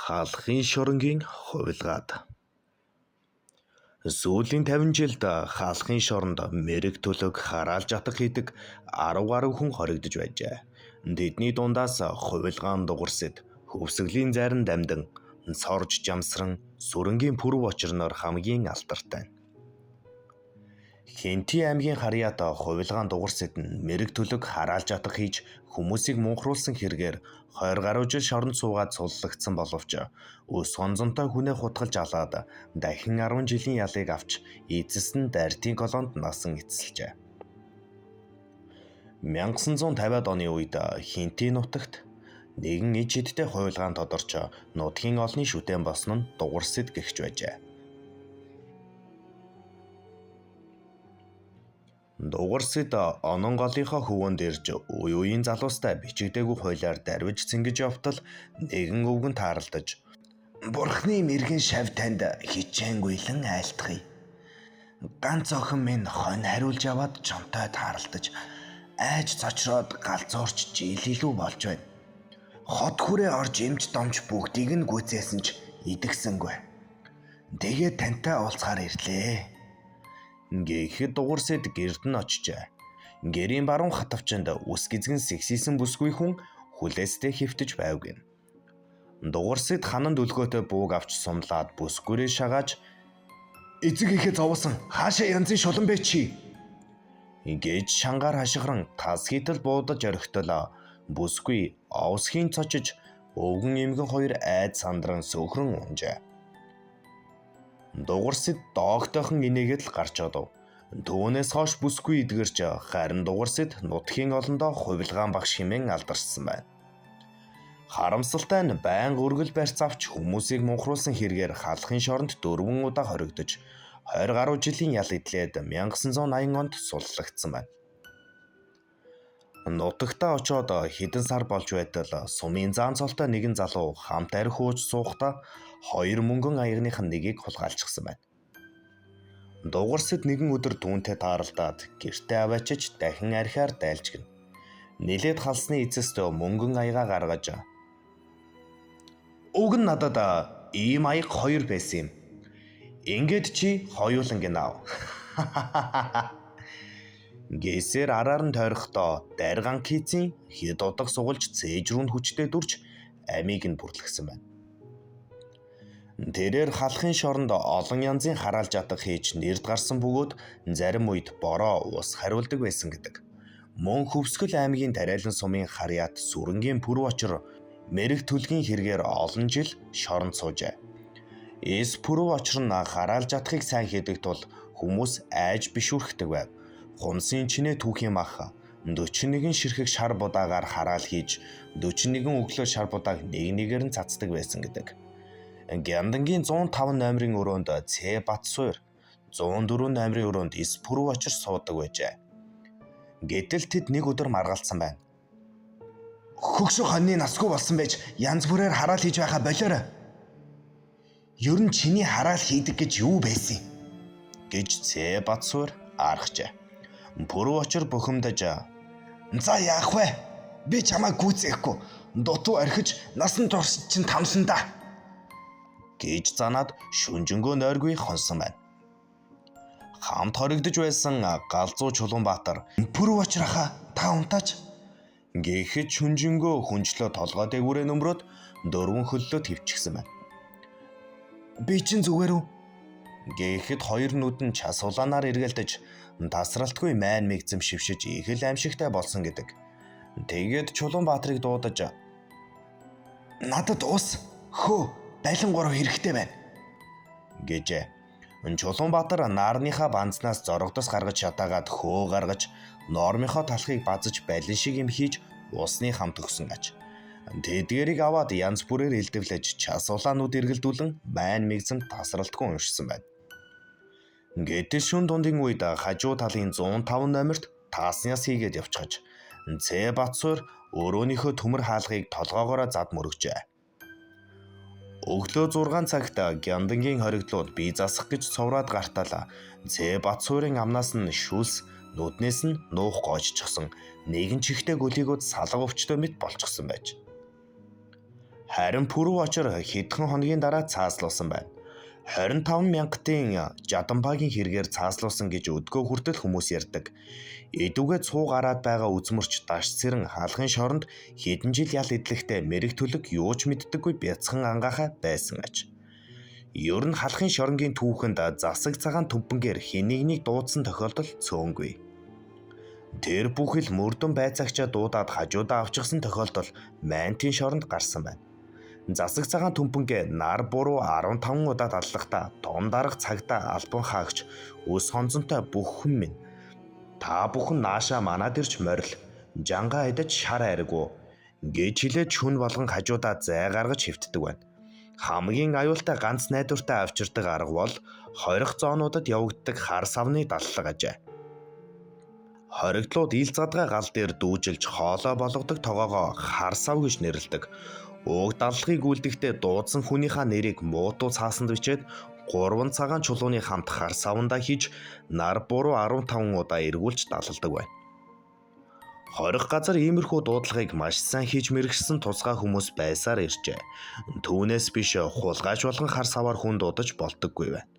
Халахын шоронгийн хувилгаад. Сүүлийн 50 жилд халахын шоронд мэрэг төлөг хараал жатах хийдэг 10 гаруй хүн хоригдож байжээ. Тэдний дундаас хувилгаан дугарсэд, хөвсгөлийн зарин дамдан, сорж жамсран, сүрэнгийн пүрэв очирноор хамгийн алдартай. Хэнтий аймгийн харьяат хувилгаан дугарсэд нь мэрэг төлөг хараал жатах хийж хүмүүсийг мунхруулсан хэрэгээр 20 гаруй жил шоронд суугаад суллагдсан боловч өс гонзонтой хүнээ хутгалж алаад дахин 10 жилийн ялыг авч эцэст нь дартын колонд насан эцэслжээ. 1950-ад оны үед Хэнтий нутагт нэгэн иж идтэй хувилгаан тодорч нутгийн олны шүтэн болсон нь дугарсэд гэгч байжээ. Дугарсэд онон голынхоо хөвөөнд ирж үе үеийн залуустай бичигдээгүй хуулиар дарвиж цэнгэж явтал нэгэн өвгөн тааралдаж "Бурхны мэргэн шав танд хичээнгүйлэн айлтгая. Ганц охин минь хонь хариулж аваад чонтой тааралдаж айж цочроод галзуурч жил илүү болж байна. Хот хүрээ орж эмч домч бүгдийг нь гүйцээсэн ч идэгсэнгүй. Тэгээд тантай уулзахаар ирлээ." Гэхэд дугарсэд гэрд нь очжээ. Гэрийн баруун хатавчанд үс гизгэн сэгсийсэн бүсгүй хүн хүлээстэй хэвтэж байв гин. Дугарсэд ханан дүлгөөтэй бууг авч сумлаад бүсгүйрээ шагааж "Эцэг ихээ зовсон хаашаа янзын шулан бэ чи?" гэж шангаар хашгиран тас хитэл буудаж орхитол бүсгүй овсхийн цочиж өвгөн эмгэн хоёр айд сандран сөхрөн унжээ. Дугарсэд доогтойхон инээгээд л гарч одов. Түүнээс хойш бүсгүй эдгэрч харин дугарсэд нутгийн олондоо хувилгаан багш хэмээн алдаршсан байна. Харамсалтай нь байнга өргөл барьц авч хүмүүсийг мунхруулсан хэрэгээр халахын шоронд 4 удаа хоригдож 20 гаруй жилийн ял эдлээд 1980 онд суллагдсан байна. Нутагтаа очоод хэдэн сар болж байтал сумын заан цолтой нэгэн залуу хамт архи ууж суухдаа хоёр мөнгөн аягных нь нэгийг хулгайлчихсан байна. Дугарсэд нэгэн өдөр түүнтэй тааралдаад гэртээ аваачиж дахин архиар дайлжгэнэ. Нилээд халсны эцэст мөнгөн аяга гаргаж "Уг нь надад ийм аяга хоёр байсан юм. Ингээд чи хоёуланг нь ав." Гэсээр араар нь тойрохдоо дарган кицийн хэд удаг сугалж цээж рүү нь хүчтэй дүрж амийг нь бүрлэхсэн байна. Тэрээр халахын шоронд олон янзын хараал жатах хийж нэрд гарсан бөгөөд зарим үед бороо ус хариулдаг байсан гэдэг. Мөн Хөвсгөл аймгийн Тариалан сумын харьяат сүрэнгийн пүрэв очир мэрэг төлгийн хэрэгээр олон жил шоронд суужээ. Эс пүрэв очир нь хараал жатахыг сайн хийдэг тул хүмүүс айж бишүүрхдэг байв. Хумсын чинээ түүхийн мах 41 ширхэг шар будаагаар хараал хийж 41 өглөө шар будааг нэг нэгээр нь цацдаг байсан гэдэг. Гяндангийн 105 номерын өрөөнд Ц Батсуур, 104 номерын өрөөнд Эс пүрэв очир суудаг байжээ. Гэтэл тэд нэг өдөр маргалцсан байна. "Хөгшин хоньны насгүй болсон байж янз бүрээр хараал хийж байхаа болоорой. Ер нь чиний хараал хийдэг гэж юу байсан?" гэж Ц Батсуур архажээ. Пүрэв очир бухимдаж "За яах вэ? Би чамайг гүйцээхгүй. Дутуу архиж насан турш чинь тамсан да." гэж занаад шүнжэнгөө нойргүй хонсон байна. Хамт хоригдож байсан Галзуу Чулуунбаатар "Пүрэв очир ахаа та унтаач." гэхэд шүнжэнгөө хүнжлөө толгой дээгүүрээ нөмрөөд дөрвөн хөллөө твчихсэн байна. "Би чинь зүгээр үү?" гэхэд хоёр нүд нь час улаанаар эргэлдэж тасралтгүй майн мэгзэм шившиж их л аимшигтай болсон гэдэг. Тэгээд Чулуунбаатарыг дуудаж "Надад ус, хөө, балин гурав хэрэгтэй байна." гэжээ. Чулуунбаатар наарныхаа банзнаас зоргодос гаргаж шатаагаад хөө гаргаж нормынхоо талхыг базаж балин шиг юм хийж усны хамт өгсөн аж. Тэдгэрийг аваад янз бүрээр элдвлэж час улаанууд эргэлдүүлэн майн мэгзэм тасралтгүй уншсан байна. Гэтэл шүн дундын үед хажуу талын 105 номерт тааснаас хийгээд явчихаж Ц Батсуур өрөөнийхөө төмөр хаалгыг толгоогоороо зад мөргөжээ. Өглөө 6 цагт Гяндангийн хоригдлууд бие засах гэж цовраад гартал Ц Батсуурын амнаас нь шүлс Нүднээс нь нуух гоожчихсон. Нэгэн чихтэй гөлийгүүд салга өвчтөй мэт болчихсон байж. Харин Пүрэв очор хэдхэн хоногийн дараа цааслуулсан байна. 25 мянгатын Жадамбагийн хэрэгээр цааслуулсан гэж өдгөө хүртэл хүмүүс ярьдаг. Эдүгээ цуу гараад байгаа үзмөрч даш цэрэн хаалгын шоронд хэдэн жил ял эдлэхдээ мэрэг төлөг юу ч мэддэггүй бяцхан ангаахай байсан аж. Ер нь халахын шоронгийн түүхэнд засаг цагаан төмпөнгээр хэн нэгнийг дуудсан тохиолдол цөөнгүй. Тэр бүхэл мөрдөн байцаагчаа дуудаад хажуудаа авчихсан тохиолдол Мантийн шоронд гарсан байна. Засаг цагаан төмпөнгээ нар буруу 15 удаа даллахдаа том дарга цагдаа албан хаагч өс хонзонтой бүх хүн минь та бүхэн наашаа манад ирж морил жангаа идэж шар айргүй гэж хэлээд шүн болгон хажуудаа зай гаргаж хэвтдэг байна. Хамгийн аюултай ганц найдвартай авчирдаг арга бол хорих зоонуудад явагддаг хар савны даллага ажээ. Хоригдлууд ил задгай гал дээр дүүжилж хоолой болгодог тогоогоо хар сав гэж нэрлэдэг. Уг даллагыг үлдэхдээ дуудсан хүнийхээ нэрийг муутуу цаасанд бичээд 3 цагаан чулууны хамт хар савндаа хийж нар буруу 15 удаа эргүүлж далалдаг байна. Хорих газар иймэрхүү дуудлагыг маш сайн хийж мэргэшсэн тусгай хүмүүс байсаар иржээ. Түүнээс биш хулгайч болгон хар саваар хүн дуудаж болдоггүй байна.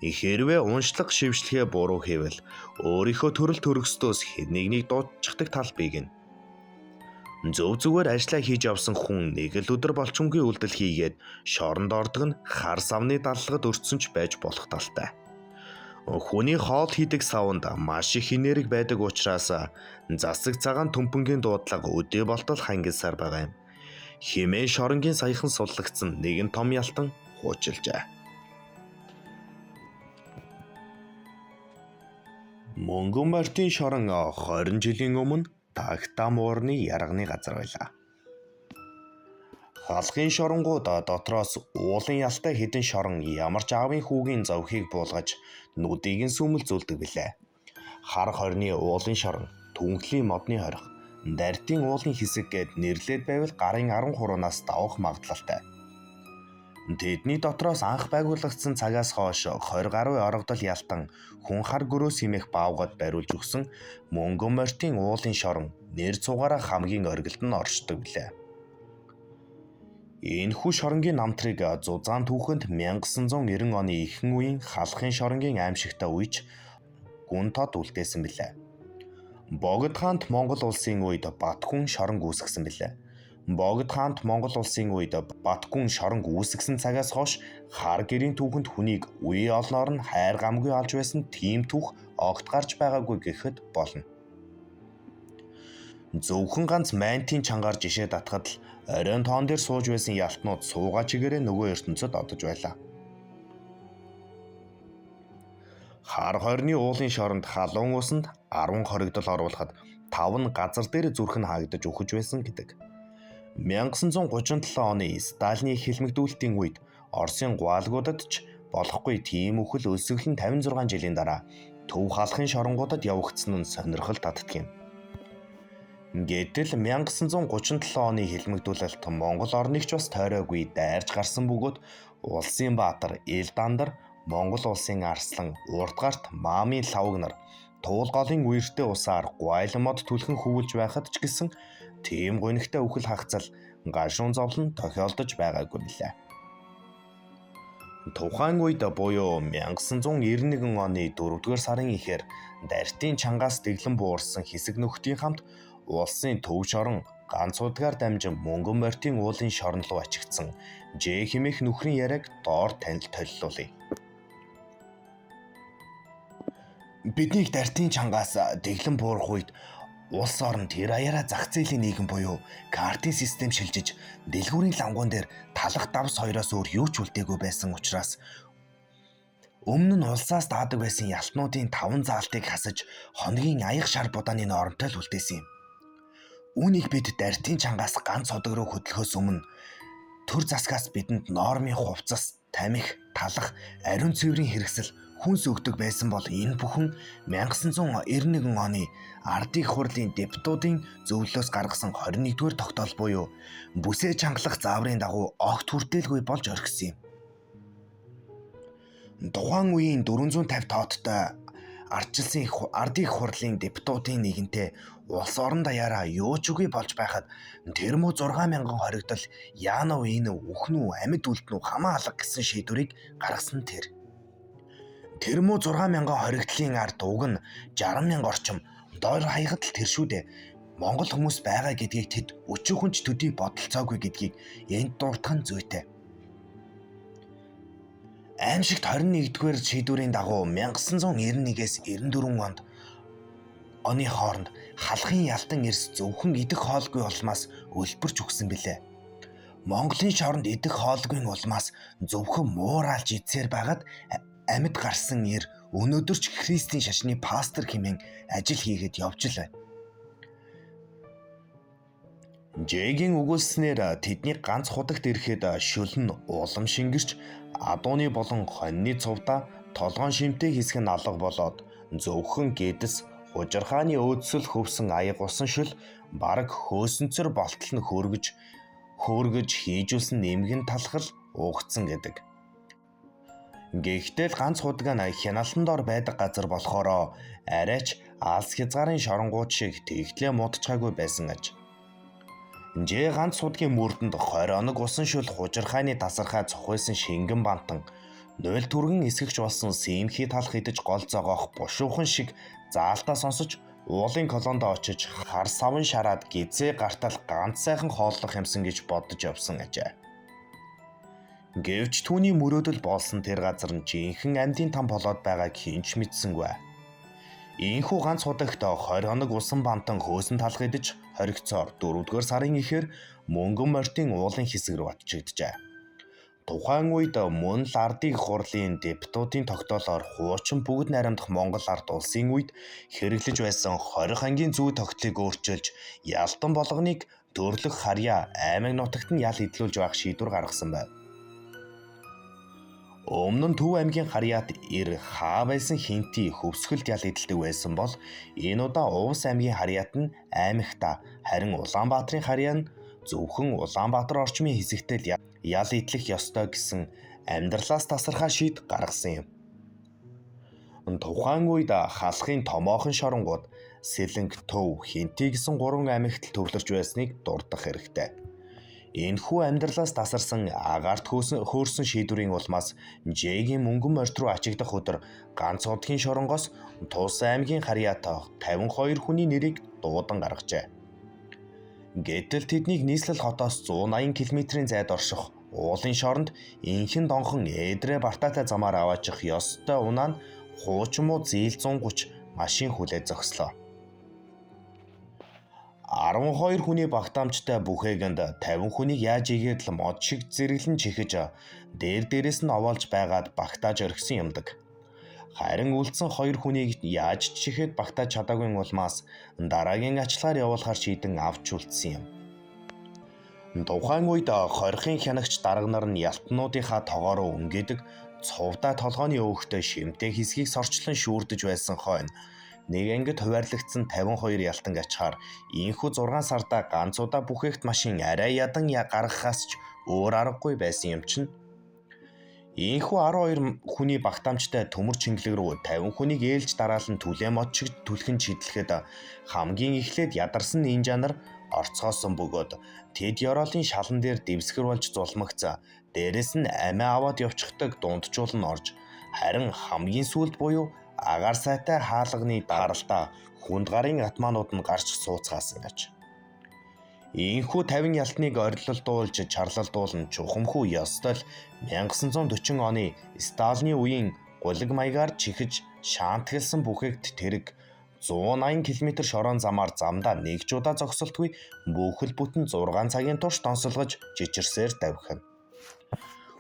Хэрвээ уншлага шившлэгээ буруу хийвэл өөрийнхөө төрөл төрөсдөөс хэн нэгнийг дуудчихдаг тал бий гэнэ. Зөв зүгээр ажлаа хийж явсан хүн нэг л өдөр болчмгүй үйлдэл хийгээд шоронд ордог нь хар савны даллагад өртсөн ч байж болох талтай. Хүний хоол хийдэг савнд маш их энерги байдаг учраас засаг цагаан төмпөнгийн дуудлага өдөө болтол хангилсаар байгаа юм. Химээ шоронгийн саяхан суллагдсан нэгэн том ялтан хуучилжээ. Мөнгөн морьтын шорон 20 жилийн өмнө Тагтам уурны ярганы газар байлаа. Халахын шоронгууд дотроос уулын ялтай хэдэн шорон ямар ч аавын хүүгийн зовхийг буулгаж нүдийг нь сүмэлзүүлдэг билээ. Хар хорны уулын шорон, түнхлийн модны хорих, дартын уулын хэсэг гээд нэрлээд байвал гарын 13-наас давах магадлалтай. Тэдний дотроос анх байгуулагдсан цагаас хойш 20 гаруй орогдол ялтан хүн хар гөрөөс хэмээх баавгад бариулж өгсөн мөнгөн морьтын уулын шорон нэр цугаараа хамгийн оргилд нь оршдог билээ. Энэхүү шоронгийн намтрыг Зузаан түүхэнд 1990 оны ихэнх үеийн халахын шоронгийн аимшигтай үеч гүн тод үлдээсэн билээ. Богд хаант Монгол улсын үед Батгүн шоронг үүсгэсэн билээ. Богд хаант Монгол улсын үед Батгүн шоронг үүсгэсэн цагаас хойш хар гэрийн түүхэнд хүнийг үе олноор нь хайр гамгүй алж байсан тийм түүх огт гарч байгаагүй гэхэд болно. Зөвхөн ганц Мантийн чангаар жишээ татхад л оройн тоон дээр сууж байсан ялтнууд суугаа чигээрээ нөгөө ертөнцөд одож байлаа. Хар хорны уулын шоронд халуун усанд 10 хоригдол оруулахад 5 нь газар дээр зүрх нь хаагдаж үхэж байсан гэдэг. 1937 оны Сталины хэлмэгдүүлэлтийн үед Оросын гуалгуудад ч болохгүй тийм үхэл өлсгөлэн 56 жилийн дараа төв халахын шоронгуудад явагдсан нь сонирхол татдаг юм. Гэтэл 1937 оны хэлмэгдүүлэлт Монгол орныг ч бас тойроогүй дайрж гарсан бөгөөд улсын баатар Ил Дандар, Монгол улсын арслан, урд гарт Маамын лавг нар туул голын үертэй усаар гуайлан мод түлхэн хөвөлж байхад ч гэсэн тийм гунигтай үхэл хагцал гашуун зовлон тохиолдож байгаагүй билээ. Тухайн үед буюу 1991 оны 4-р сарын ихээр Дартын чангаас дэглэн буурсан хэсэг нөхдийн хамт улсын төв шорон ганц удгаар дамжин мөнгөн морьтын уулын шорон руу ачигдсан Ж хэмээх нөхрийн яриаг доор танил толилуулъя. Биднийг Дартын чангаас дэглэн буурах үед улс орон тэр аяараа зах зээлийн нийгэм буюу картын систем шилжиж дэлгүүрийн лангуун дээр талах давс хоёроос өөр юу ч үлдээгүй байсан учраас өмнө нь улсаас даадаг байсан ялтнуудын 5 заалтыг хасаж хоногийн аяг шар будааны норомтой л үлдээсэн юм. Үүнийг бид Дартын чангаас ганц удаг руу хөдлөхөөс өмнө төр засгаас бидэнд нормын хувцас, тамхи, талах, ариун цэврийн хэрэгсэл хүнс өгдөг байсан бол энэ бүхэн 1991 оны Ардын хурлын депутатын зөвлөлөөс гаргасан 21-р тогтоол буюу бүсээ чангалах зааврын дагуу огт хүртээлгүй болж орхисон юм. Тухайн үеийн 450 тооттой ардчилсан их ардын их хурлын депутатын нэгэнтэй улс орон даяараа юу ч үгүй болж байхад тэр муу 6000 хоригдол яанав энэ үхэн үү амьд үлдэн үү хамаа алга гэсэн шийдвэрийг гаргасан тэр. Тэр муу 6000 хоригдлын ард уг нь 60,000 орчим доор хаягд л тэр шүү дээ. Монгол хүмүүс байгаа гэдгийг тэд өчүүхэн ч төдий бодолцоогүй гэдгийг энд дурдах нь зүйтэй. Аймшигт 21-р шийдвэрийн дагуу 1991-ээс 94 онд оны хооронд халахын ялтан эрс зөвхөн идэх хоолгүй улмаас өлбөрч өгсөн билээ. Монголын шоронд идэх хоолгүй улмаас зөвхөн муураалж идсээр байгаад амьд гарсан эр өнөөдөр ч христийн шашны пастор хэмээн ажил хийгээд явж л байна. Жэгийн өгүүлснээр тэдний ганц худагт ирэхэд шөл нь улам шингэрч адууны болон хоньны цувдаа толгоон шимтэй хэсэг нь алга болоод зөвхөн гэдэс хужирхааны өөдсөл хөвсөн аяг усан шөл бараг хөөсөнцөр болтол нь хөөргөж хийжүүлсэн нэмгэн талхал уугдсан гэдэг. Гэхдээ л ганц худаг нь хяналан дор байдаг газар болохоро арайч алс хязгаарын шоронгууд шиг тэгтлээ муудчихаагүй байсан аж. Жээ ганц судгийн мөрдөнд 20 хоног усан шөл хужирхааны тасархай цохиулсан шингэн бантан нойл түргэн эсгэгч болсон симхий талх идэж гол зогоох бушуухан шиг заалтаа сонсож уулын колондо очиж хар савн шараад гизээ гартал ганц сайхан хооллох юмсан гэж бодож явсан ажээ. Гэвч түүний мөрөөдөл болсон тэр газар нь жинхэнэ амьдын там болоод байгааг хэн ч мэдсэнгүй. Ийхүү ганц худагт 20 хоног усан бантан хөөсөн талх идэж хоригцоор 4-р сарын ихээр мөнгөн морьтын уулын хэсэг рүү атчигджээ. Тухайн үед мөн л ардын их хурлын депутатын тогтоолоор хуучин бүгд найрамдах Монгол ард улсын үед хэрэглэж байсан 20 ангийн зүй тогтлыг өөрчилж ялтан болгоныг төрлөх харьяа аймаг нутагт нь ял эдлүүлж байх шийдвэр гаргасан байв. Өмнө нь Төв аймгийн харьяат эр хаа байсан хинти хөвсгөлд ял эдэлдэг байсан бол энэ удаа Увс аймгийн харьяат нь аймагта, харин Улаанбаатарын харьяа нь зөвхөн Улаанбаатар орчмын хэсэгтээ л ял эдлэх ёстой гэсэн амьдралаас тасархай шийд гаргасан юм. Тухайн үед халахын томоохон шоронгууд Сэлэнг, Төв, Хинти гэсэн 3 аймагт л төвлөрч байсныг дурдах хэрэгтэй. Энэхүү амьдралаас тасарсан агаарт хөөрсөн шийдвэрийн улмаас Жэгийн мөнгөн морьт руу ачигдах өдөр ганц удгийн шоронгоос Тус аймгийн харьяатай 52 хүний нэрийг дуудан гаргажээ. Гэтэл тэднийг нийслэл хотоос 180 км-ийн зайд орших уулын шоронд инхэн донхон эдрэ бартаатай замаар аваачих ёстой унаа нь хуучин муу зээл 130 машин хүлээж зогслоо. 12 хүний багтаамжтай бүхээгэнд 50 хүнийг яаж игээд л мод шиг зэрэглэн чихэж дээр дээрээс нь овоолж байгаад багтааж орхисон юмдаг. Харин үлдсэн 2 хүнийг яаж чихээд багтааж чадаагүй улмаас дараагийн ачлахаар явуулахар шийдэн авч үлдсэн юм. Тухайн үед хорихын хянагч дарга нар нь ялтнуудынхаа тогоороо өнгөдөг цувдаа толгойн өөхтэй шимтэй хэсгийг сорчлон шүүрдэж байсан хойно нэг ангид хуваарлагдсан 52 ялтанг ачаар ийхүү 6 сарда ганц удаа бүхээгт машин арай ядан гаргахаас ч өөр аргагүй байсан юм чинь. Ийхүү 12 хүний багтаамжтай төмөр чингэлэг рүү 50 хүнийг ээлж дараалан түлээ мод шиг түлхэн шидлэхэд хамгийн эхлээд ядарсан нинжа нар орцгоосон бөгөөд тэд ёроолын шалан дээр дэвсгэр болж зулмагц дээрэс нь амиа аваад явчихдаг дундчуул нь орж харин хамгийн сүүлд буюу агаар сайтай хаалганы даралдаа хүнд гарын атмаанууд нь гарч сууцгаасан аж. Ийхүү 50 ялтныг орилолдуулж чарлалдуулан чухамхүү ёстой л 1940 оны Сталины үеийн гулиг маягаар чихэж шаантгэлсэн бүхэгт тэрэг 180 км шорон замаар замдаа нэг ч удаа зогсолтгүй бүхэл бүтэн 6 цагийн турш донсолгож жижирсээр давхина.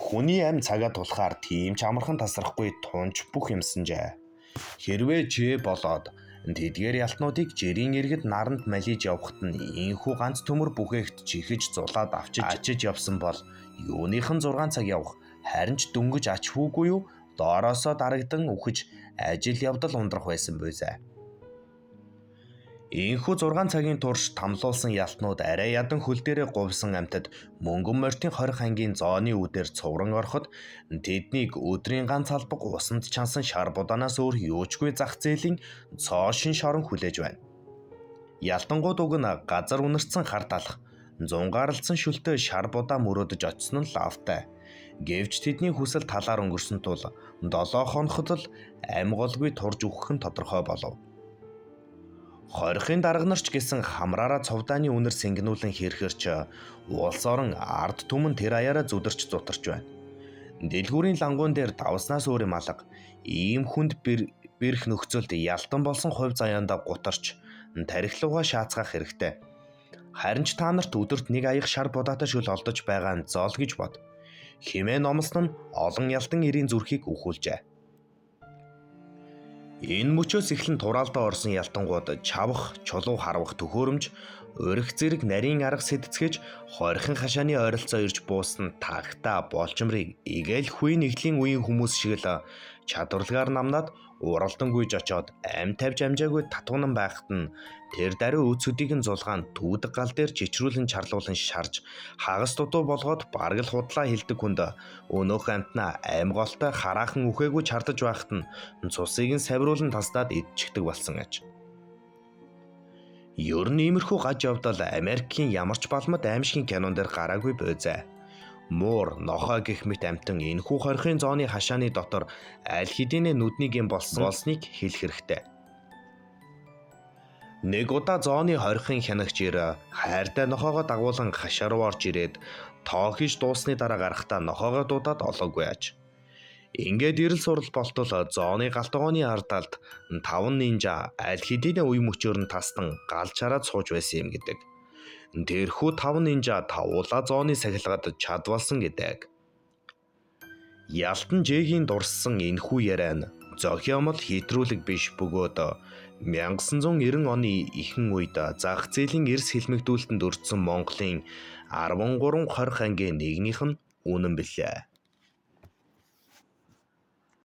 Хүний амь цагаа тулахаар тийм ч амархан тасрахгүй тунч бүх юмсанжээ. Хэрвээ ч болоод тэдгээр ялтнуудыг жирийн иргэд наранд малиж явхад нь ийхүү ганц төмөр бүхээгт чихэж зулаад авчиж ачиж явсан бол юуныхан 6 цаг явах харин ч дөнгөж ач хүүгүй юу доороосоо дарагдан үхэж ажил явдал ундрах байсан буйсаа. Ийхүү 6 цагийн турш тамлуулсан ялтнууд арай ядан хөл дээрээ говьсон амьтад мөнгөн морьтын 20 ангийн зооны үдээр цувран ороход тэднийг өдрийн ганц албаг усанд чансан шар будаанаас өөр юучгүй зах зээлийн цоо шин шорон хүлээж байна. Ялтангууд уг нь газар үнэртсэн хар талах, зунгаарлцсан шүлтэй шар будаа мөрөөдөж очсон нь лавтай. Гэвч тэдний хүсэл талаар өнгөрсөн тул 7 хоноход л ам голгүй турж өгөх нь тодорхой болов. Хорихын дарга нар ч гэсэн хамраараа цовдааны үнэр сэнгэнүүлэн хэрхэрч улс орон ард түмэн тэр аяараа зүдэрч зутарч байна. Дэлгүүрийн лангуун дээр давснаас өөр юм алга. Ийм хүнд бэрх нөхцөлд ялтан болсон хувь заяандаа гутарч тархилууга шаацгаах хэрэгтэй. Харин ч та нарт өдөрт нэг аяг шар будаатай шүл олдож байгаа нь зол гэж бод. Химээ номлосон нь олон ялтан эрийн зүрхийг өхүүлжээ. Энэ мөчөөс эхлэн тураалдаа орсон ялтангууд чавх, чулуу харвах төхөөрөмж, урих зэрэг нарийн арга сэдэцгэж хорихын хашааны ойролцоо ирж буусан тагтаа болчмрыг игээл хүйн нэгдлийн үеийн хүмүүс шиг л чадварлагаар намнаад уралдан гүйж очоод ам тавьж амжаагүй татванан байхад нь тэр даруй үцүүдийг нь зулгаан түүдэг гал дээр чичрүүлэн чарлуулан шарж хагас дутуу болгоод бараг л худлаа хилдэг хүнд өнөөх амтнаа ам голтой хараахан үхээгүй чардаж байхад нь цусыг нь савируулан тастаад идчихдэг болсон аж. Ер нь иймэрхүү гаж явдал Америкийн ямар ч балмад аимшигын кинон дээр гараагүй буйзай. Муур, нохой гэх мэт амьтан энэхүү хорихын зооны хашааны дотор аль хэдийнэ нүднийг юм болсон болсныг хэлэх хэрэгтэй. Нэг удаа зооны хорихын хянагч ир хайртай нохоогоо дагуулan хашаа руу орж ирээд тоо хийж дуусны дараа гарахдаа нохоогоо дуудаад олоогүй аж. Ингээд ирэл сурал болтол зооны галтгооны ард талд 5 нинжа аль хэдийнэ үе мөчөөр нь тастан гал чараад сууж байсан юм гэдэг. Тэрхүү 5 нинжа тавуулаа зооны сахилгад чадвалсан гэдэг. Ялтан Жэгийн дурссан энэхүү яриа нь зохиомол хэтрүүлэг биш бөгөөд 1990 оны ихэнх үед зах зээлийн эрс хэлмэгдүүлэлтэнд өртсөн Монголын 13 хорих ангийн нэгнийх нь үнэн билээ.